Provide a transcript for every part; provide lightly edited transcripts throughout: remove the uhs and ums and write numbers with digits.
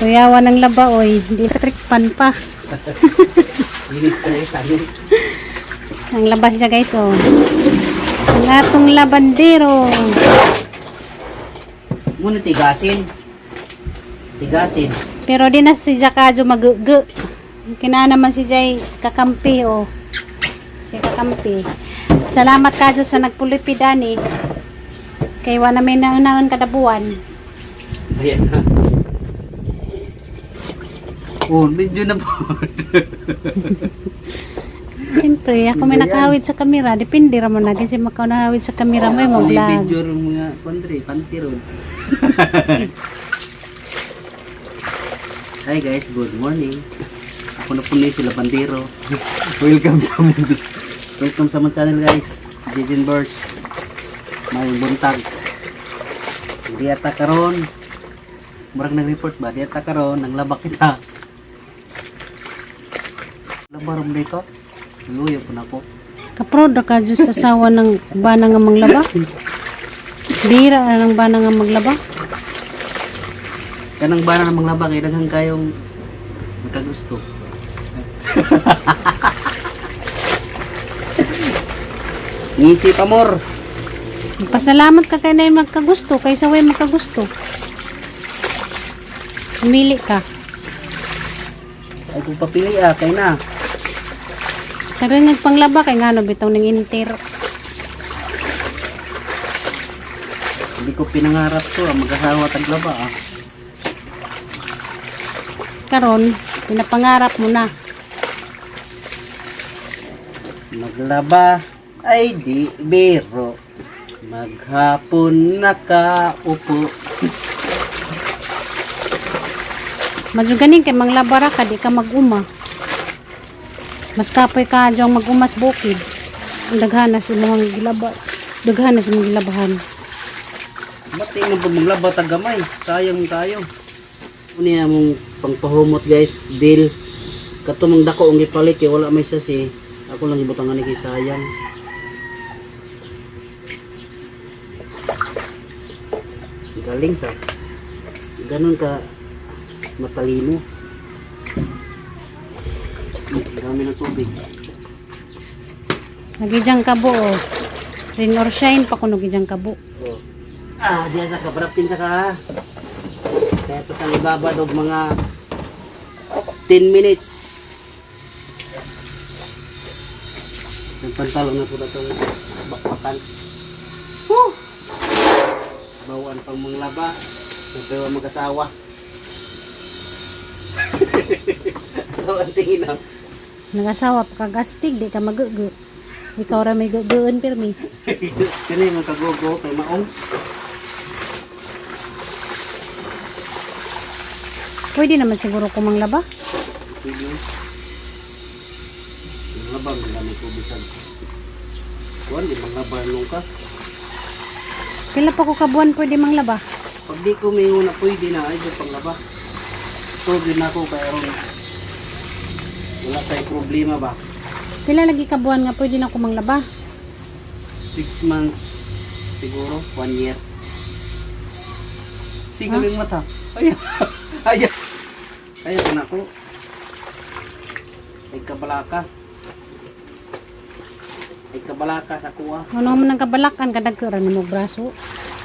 Kuyawa ng laba, oy. Di electric pan pa. Linis tayo, tayo. Ang labas siya, guys, oh. Ang atong labandero. Muna tigasin. Tigasin. Pero di na si Jakajo mag. Kina naman si Jay kakampi, oh. Si kakampi. Salamat kajo sa nagpulipi, Dani. Kay wala may naunahon kada buwan. Ayan na. Oh, medyo na po. Siyempre, ako may nakahawid sa kamera. Depende ra mo na. Kasi makaw nakahawid sa kamera mo, yung Only vlog. video rin mga kondre, panty ron. Hi guys, good morning. Ako na po na sila Bandero. Welcome sa mundo. Welcome sa my channel, guys. Jijin Birds. May buntag. Di ata karon. Murag nag-report ba? Di ata karon nang laba kita. Laba ron dito. Luyo po na ako. Kaproud ra ka Diyos sa asawa ng bana nga manglaba. Bira na ng bana nga maglaba. Kanang bana ng mga laba kay daghan kayong magkagusto. Ngisi pa more. Pasalamat ka kay na magkagusto kaysa way magkagusto. Pumili ka. Ay kung papili ah, kay na. Pero yung nagpanglaba kay ngano bitaw ning inter. Hindi ko pinangarap to ah, mag-asawa taglaba ah. Karon pinapangarap mo na. Maglaba ay di biro. Maghapon nakaupo. Madyo ganin kay manglaba ra ka di ka maguma. Mas kapoy ka ang magumas bukid. Ang daghan na sa imong gilaba. Daghan na sa imong gilabahan. Mati mo pag maglaba tagamay. Sayang tayo. Ano niya mong pangpahumot, guys, deal. Kato mang dako ang gipalit kay wala may sasi. Ako lang ibutangan ni kay sayang. Galing sa. Ganon ka matalino. Ang dami ng tubig. Nagijang kabo oh. Rain or shine pa kuno gijang kabo. Oh. Ah, diyan sa kabrapin sa ka. Kaya ito sa ibabad og mga 10 minutes. Yung pantalon na po na itong bakbakan. Woo! Bawaan pang mga laba. Siyempre wa mag-asawa. So, ang tingin na. Nagasawa pa kagastig di ka magugo. Ikaw ra may guguon pirmi. Kini mga kagogo kay maong. Pwede naman siguro ko manglaba. Pwede. Mga laba, ang dami ko bisag. Kuan, di mga laba nung ka. Pila pa ko kabuan pwede manglaba. Pag di ko may na pwede na, ay di panglaba. So, yun ako kaya ron. Wala tayong problema ba? Pila lagi kabuan nga pwede na ko manglaba. 6 months siguro, 1 year. Sige yung mata. Ay, ay, ay, na ako. Ay, kabalaka. Ay, kabalaka sa kuha. Ano man ang kabalakan kadagkuran mo braso.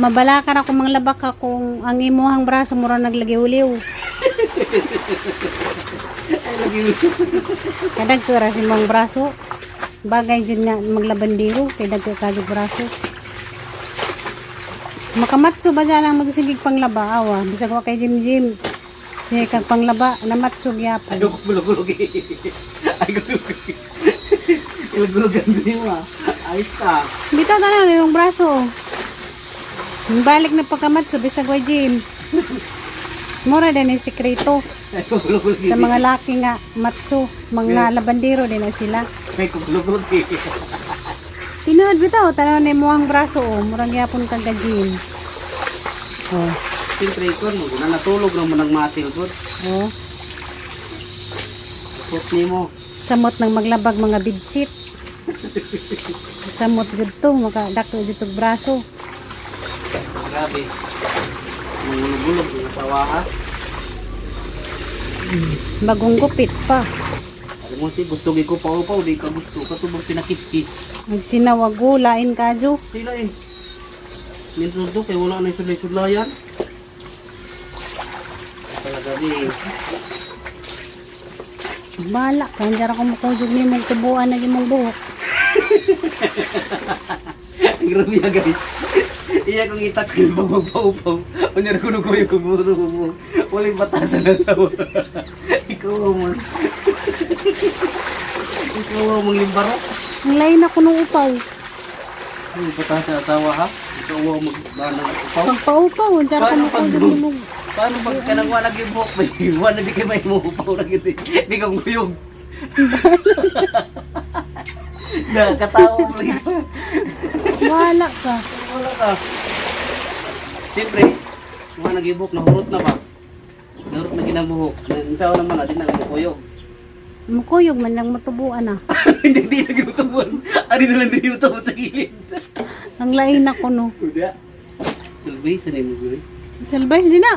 Mabalakan ako manglaba ka kung ang imuhang braso mura naglagiw-liw. Ay, lagi. Kadagkura si imong braso. Bagay jud nga maglabandero kay dagko kagig braso. Makamatso ba dyan ang magsigig panglaba awa bisag wa kay gym gym. Sige kag panglaba namatso gyapon. Ay, gulog-gulog eh. Ay, gulog. Ilagulugan din mo ah. Ayos ka. Bitaw tanan yung braso. Balik na pagkamatso bisag wa gym. Mura din ang sikreto Ay, gulog-gulog sa mga laki nga matso, mga labandero din na sila. Ay, gulog-gulog eh. Tinuod bitaw tanan na imong braso oh, murang gyapon kag gym. Oh. Siyempre, ikaw mo, na natulog na mo ng muscle good. Oh. Put ni mo. Samot ng maglabag mga bidsit. Samot jud to, makadako jud tog braso. Grabe. Mangulog-gulog yung asawa ha. Bagong gupit pa. Alam mo si gusto ko pa upaw, di ka gusto katubang pinakiskis. Nagsinawag lain kadyo. Sila eh. Minsan to kay wala na sulay-sulayan. Talaga di. Bala ka, hindi ra ko makujog ni mong tubuan na imong buhok. Grabe ya guys. Iya kong itakil ba magpaupaw. Unya ko ko yung buto mo. Walay batasan na tawa. Ikaw mo. Ikaw ang mong limbaro. Ang lain ako nung upaw. Ay, batasan na tawa ha. Ikaw ang magbanang upaw. Pagpaupaw, hindi ra ko Paano pag makujog ni mong. Paano pag kanang wala gyud buhok ba? Wala di kay may mo upaw ra gyud. Di ka guyog. Na katawa mo lagi ka. Wala ka. Wala ka. Siyempre, mga nagibok, nahurot na ba? Nahurot na ginabuhok. Unsa naman na, di na kuyog. Mukuyog man lang matubuan ah. Hindi, di na ginutubuan. Ari na lang di ginutubuan sa gilid. Ang lain ako no. Uda. Silvay, sa nimo gud. Salbais din na.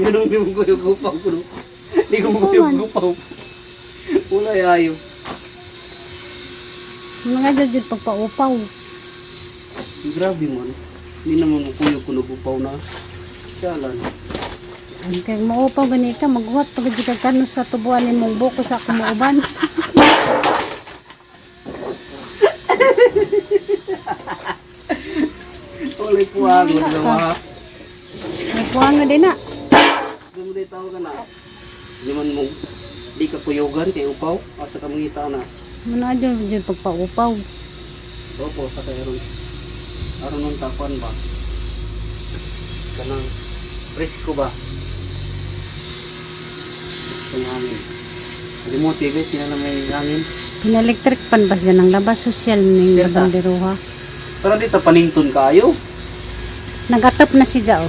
Ano ni mo kuyog upaw ko no? Di ko mo kuyog upaw. Wala ayo. Mga judge pagpaupaw. Grabe man. Hindi naman mo kuyog kuno upaw na. Siyalan. Ang kay maupaw gani ka maghuwat pag ka kano sa tubuan ni mong buko sa kumuuban. Wala puwangon na ha. May puwanga din na. Dumuli tao ka na. Di man mo di ka kuyugan kay upaw asa ka mangita na. Muna jud pagpaupaw. Opo, sa kay aron. Aron nun takuan ba? Kanang presko ba? Ang hangin. Remote eh, guys, sila na may hangin. Pina-electric pan ba siya ng labas social ning Sir, labandero ha. Pero dito panington kayo. Nagatap na si Jao.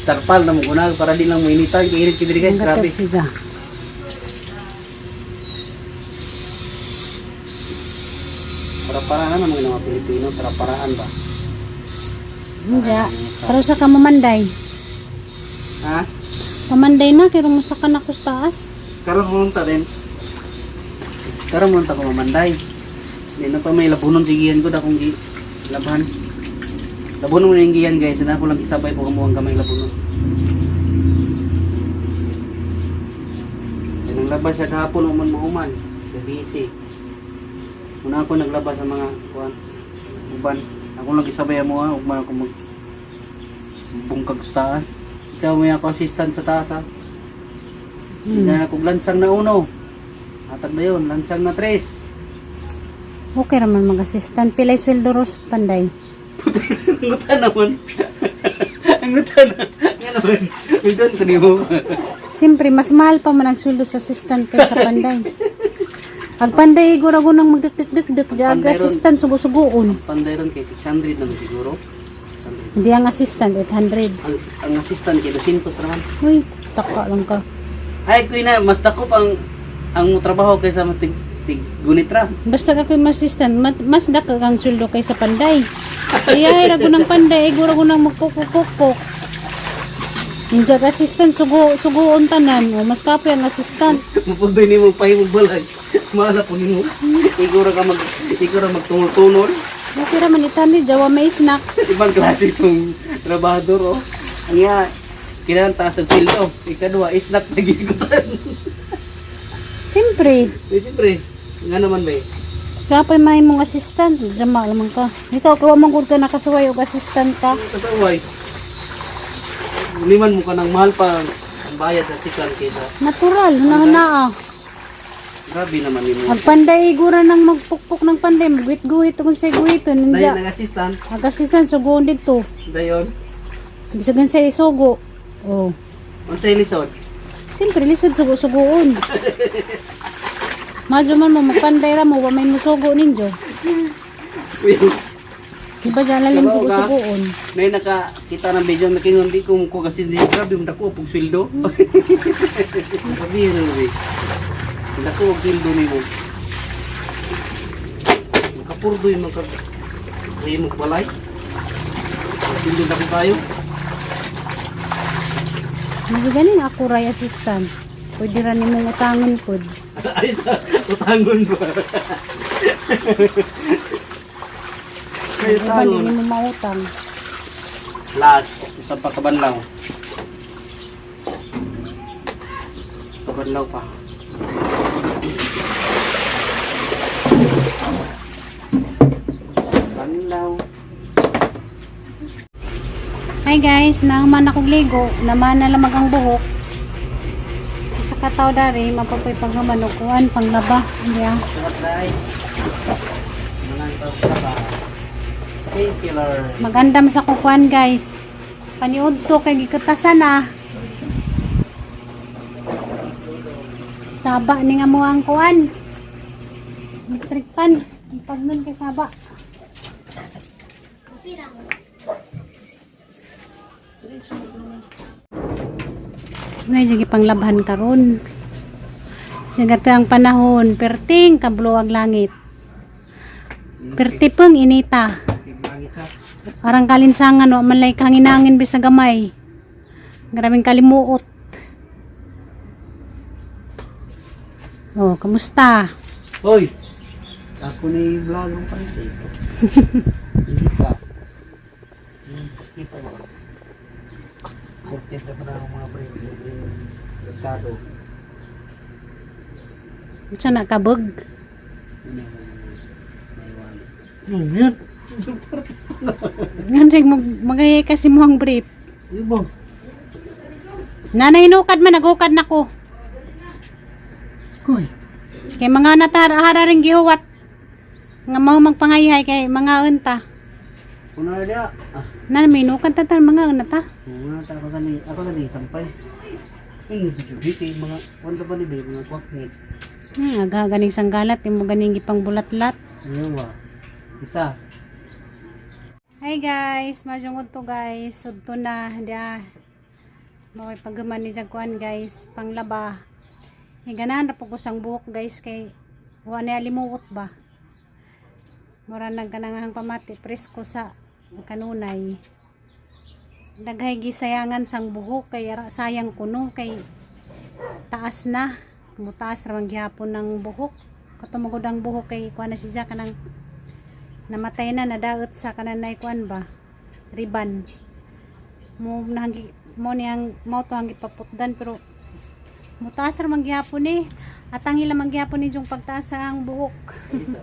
Tarpal na mo kunag para di lang mo initan kay init kini guys, Nagatap grabe. si Jao. Para paraan naman mga Pilipino, para paraan ba? Hindi. Pero sa ka mamanday. Ha? Pamanday na kay rumo sa ka na kus taas. Karon munta din. Karon munta ko mamanday. Di na pa may labunon sigihan ko da kung gi labhan. Labunon mo na yung giyan guys, na ako lang isabay po kamo ang gamay labunon. Yan ang labas sa kahapon uman mauman. Sa busy. Una ako naglaba sa mga kuan uban. Ako lang isabay mo ha, ugman ako mag bungkag sa taas. Ikaw may ako assistant sa taas ha. Na kung lansang na uno. Atag na yun, lansang na tres. Okay raman mag-assistant. Pilay sweldo ros panday. Ang guta naman. Ang guta na. Nga naman. Doon ko nimo. Siyempre, mas mahal pa man ang sweldo sa assistant kaysa panday. Ang panday, igor ako nang magdikdik-dikdik. Diyan, ang Panday ron. assistant, sugo-sugoon. Panday ron kay 600 naman siguro. 600. Hindi ang assistant, 800. Ang assistant kay 200 raman. Uy, taka lang ka. Ay, kuy na, mas dako pang ang trabaho kaysa mas tig, tig gunit ra. Basta ka ko'y assistant, mas daka kang sweldo kaysa panday. Kaya ay rago ng panday, igor ako nang magkukukukuk. Hindi ang assistant, sugoon tanan. O, mas kapoy ang assistant. Mapundoy nimo pahimog balay. Maala po nimo. Ikaw ra ka mag ikaw ra magtunol-tunol. Okay raman itani, jawa may snack. Ibang klase itong trabahador oh. Ang nga kailangan taas ang sweldo. Ikaduha, isnak na gisgutan. Siyempre, Eh, siyempre, nga naman ba eh. Kapay may mong assistant, jama naman ka. Ikaw, kawa man gud ka nakasuway og assistant ka. Kasaway. Liman mo ka ng mahal pa ang bayad sa siklan kaysa. Natural, hunahunaa. Grabe naman nimo. Ang panday igura nang magpukpok ng panday, magwit-guhit kung say guhiton Dayon ninja. ang assistant, Ang assistant sugoon dito. dayon. Bisag sa isugo. Oh. Unsay lisod? Siyempre lisod sugo-sugoon. Madyo man mo magpanday ra mo wa may musugo ninyo. Uy, Di ba dyan lalim Trabaho ka? sugo-sugoon? May nakakita ng video makingon di ko ko kasi di grabe mo dako pug sweldo. Grabe yun eh. Dako og sweldo nimo. Makapurdo yung magka ay mo balay. Sweldo dako tayo. Mas ganing ako ray assistant. Pwede ra nimong utangon pod. Ay, sa utangon ba? Ay, Ang uban utangon. di nimo mautang. Last, isa pa kabanlaw. Kabanlaw pa. Banlaw. Hi guys, nahuman akong ligo, naman na lamag ang buhok. Isa ka tao dari, mapapoy paghuman og kuan panglaba. Yeah. Salamat, Day. Manang tao sa ba? Painkiller. Magandam sa kukuan guys. Paniud to kay gikatasan na. Saba ni nga mo ang kuan. Electric pan. Pagnon kay saba. May sige panglabhan karon. Sige ang panahon, perting kablo ang langit. Perti pong inita. Langit sa. Arang kalinsangan wa man lay kanginangin bisag gamay. Grabing kalimuot. Oh, kamusta? Hoy! Ako ni vlog ang pansit. Hindi ka. Kita mo. Content na pa na ang mga pre. Merkado. Unsa na kabog? Yun. Ngandig mo magayay kasi mo ang brief. Yun ba? Nanay hinukad man nagukad nako. Hoy! Kay mga natar hara ring gihuwat. Nga mao magpangayhay kay mga unta. Kuna na niya. Ah, Na may hinukad ta ta mga unta ta. mga ta ako sa ni ako sa ni sampay. Ay, sa Judith, mga wala pa ni ba mga kwak ni. Aga ganing sanggalat imo ganing gipang bulatlat. Ano ba? Isa. Hi guys, mahjong udto guys. Udto na dia. Mao paghuman ni jag kuan guys, panglaba. Higanahan ra po ko sang buhok guys kay wa na limuot ba. Mura nang kanangahang pamati presko sa kanunay. Daghay gisayangan sang buhok kay ara sayang kuno kay taas na. Mutaas ra man gihapon ng buhok. Katumugod ang buhok kay kuan na siya kanang namatay na nadaot sa kananay kuan ba riban mo nanggi mo niyang mo to ang gipaputdan pero mutaas ra man gihapon eh at ang ila man gihapon ni yung pagtaas sa ang buhok Isa.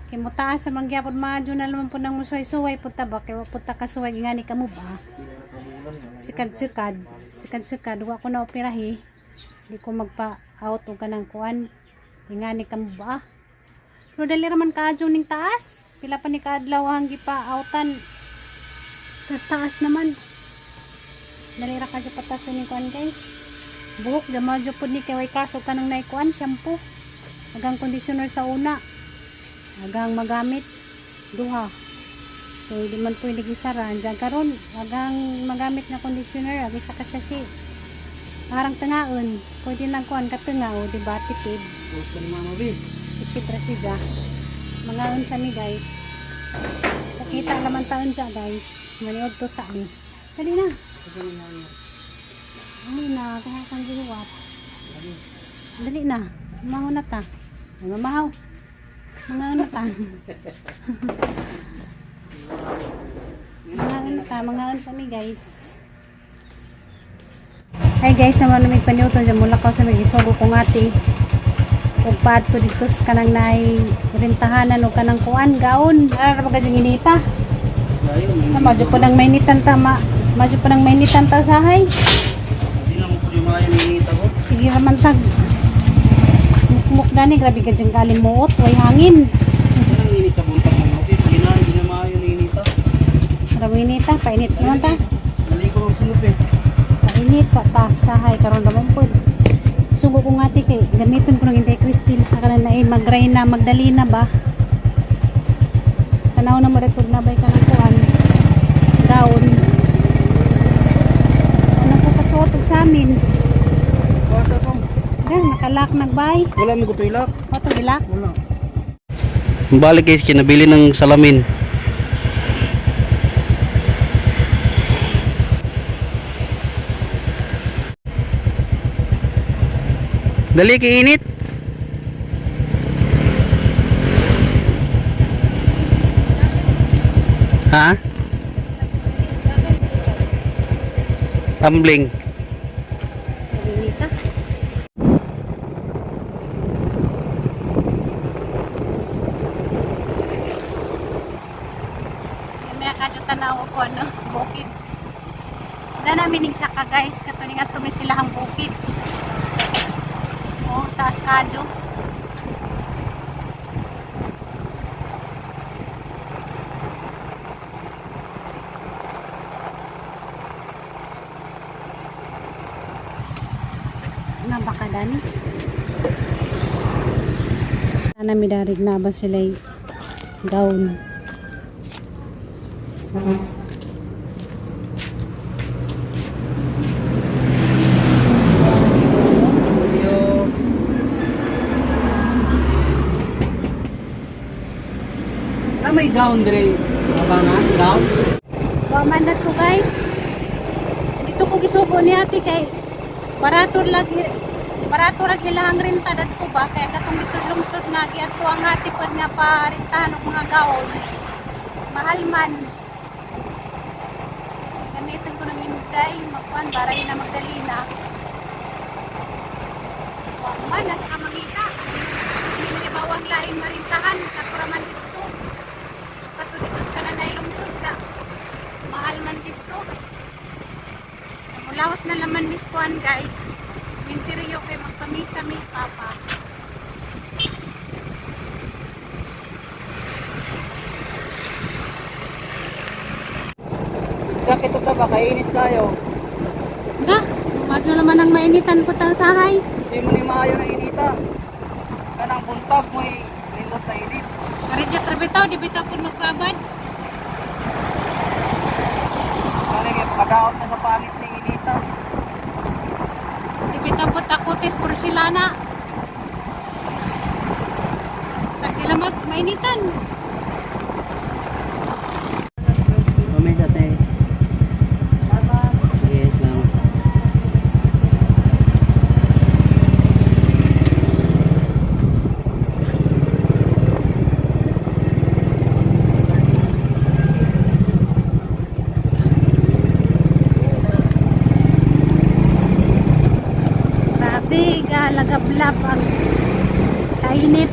kay mutaas ra man gihapon maadyo na naman po nang musuway-suway punta ba kay wa punta ka suway ngani kamo ba sikad-sikad sikad-sikad wa ko na operahi di ko magpa out og kanang kuan ngani kamo ba. Pero dali raman kaadyo ning taas. Pila pa ni kaadlaw ang gipa-outan. Tas taas naman. Dali ra kadyo patas ning kuan guys. Buhok gamadyo pud ni kay way kaso kanang nay kuan shampoo. Agang conditioner sa una. Agang magamit duha. So di man pwede gisara. Andiyan karon agang magamit na conditioner ag isa ka siya si parang tangaon. Pwede lang kuan katunga o di ba tipid. Gusto ni Mama B. Tipid ra siya. Mga unsa mi guys. Pakita naman taon siya guys. Maniod to sa amin. Dali na. Dali na. Kaya kang gihuwat. Dali na. Mamahaw na ta. Ay, mamahaw. Mga ano ta. Mga ano ta. Mga unsa mi guys. Hi guys, naman may paniuto dyan mula ko sa may isugo kong ate ug paadto dito sa kanang naay rentahanan o kanang kuan gaon ara ba kasi inita Ayun. na madyo po nang mainitan ta ma madyo po nang mainitan ta usahay. Hindi na mo po yung mga inita ko. Sige raman tag mukmuk dani grabe ka dyan kalimuot way hangin. Ano ang inita buntag mo? Okay, pag ina, hindi na maayo na inita. Grabe inita painit naman ta. Naligo ang sunod eh. Painit sa ta sahay karon raman po sugo ko nga ti kay gamiton ko ng Inday Crystal sa kanan na eh, magray na magdali na ba tanaw na mo retog na bay kanang kuan down ano po kasuot og sa amin. Basta to. Gan nakalak nagbay Wala mo ko ilak. Oto gilak. Wala. Balik guys, kinabili ng salamin. Dali kay init. Ha? Tumbling. Inita. May kadyo tanaw ko ano, bukid. Na namin ning saka guys, katuning ato may sila ang bukid. Oh, taas kadyo. Na baka dani. Ana mi darig na ba sila gown. Na may gown dire. Abangan, gown. Wa man na to guys. Dito ko gisugo ni ate kay barato lagi barato ra ilahang renta dadto ba kay katong dito lungsod nga giadto ang ate pud nga parentahan og mga gawon. Mahal man. Gamitin ko ng inday, magkuan baray na Magdalena. Wa man nasa ka mangita. Hindi bawang laing marintahan katura man dito. Kato dito sa kananay lungsod sa mahal man dito. Mulawas na laman miss kuan guys. Minteryo kay magpamisa miss papa. Sakit ito ba kainit kayo. Ga, madyo naman ang mainitan ko tang sahay. Hindi mo ni maayo na inita. Kanang buntag mo nindot na init. Register bitaw, di bitaw po magbabad. Kani kay pakadaot na sa panit ning inita. Di bitaw po takutis porselana. Sa kila mag mainitan. Pamit ate. Sige, salamat. Grabe, galagablab ang kainit.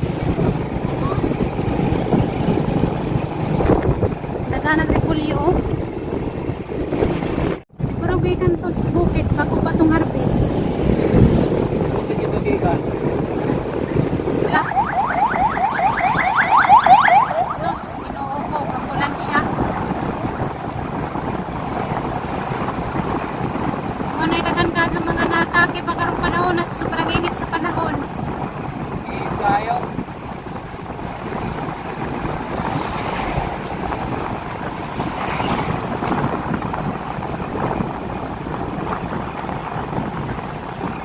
Naghanap repulyo. Oh. Siguro gikan to sa bukid bago pa tong harvest. Sige, tugikan. Wala. Sus, Ginoo ko, kapulan siya. Muna dagan ka sa mga natake pa karong panahon na sobrang init sa panahon. Init kayo.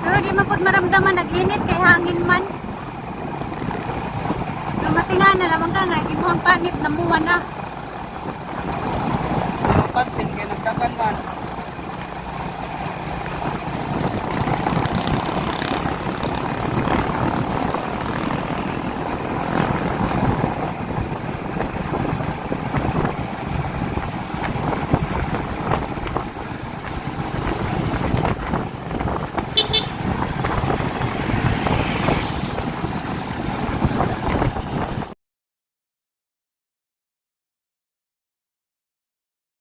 Pero di man pud maramdaman nag-init kay hangin man. Lumatinga na naman ka nga, imuhang panit namuha na. Pero pansin kay nagdagan man.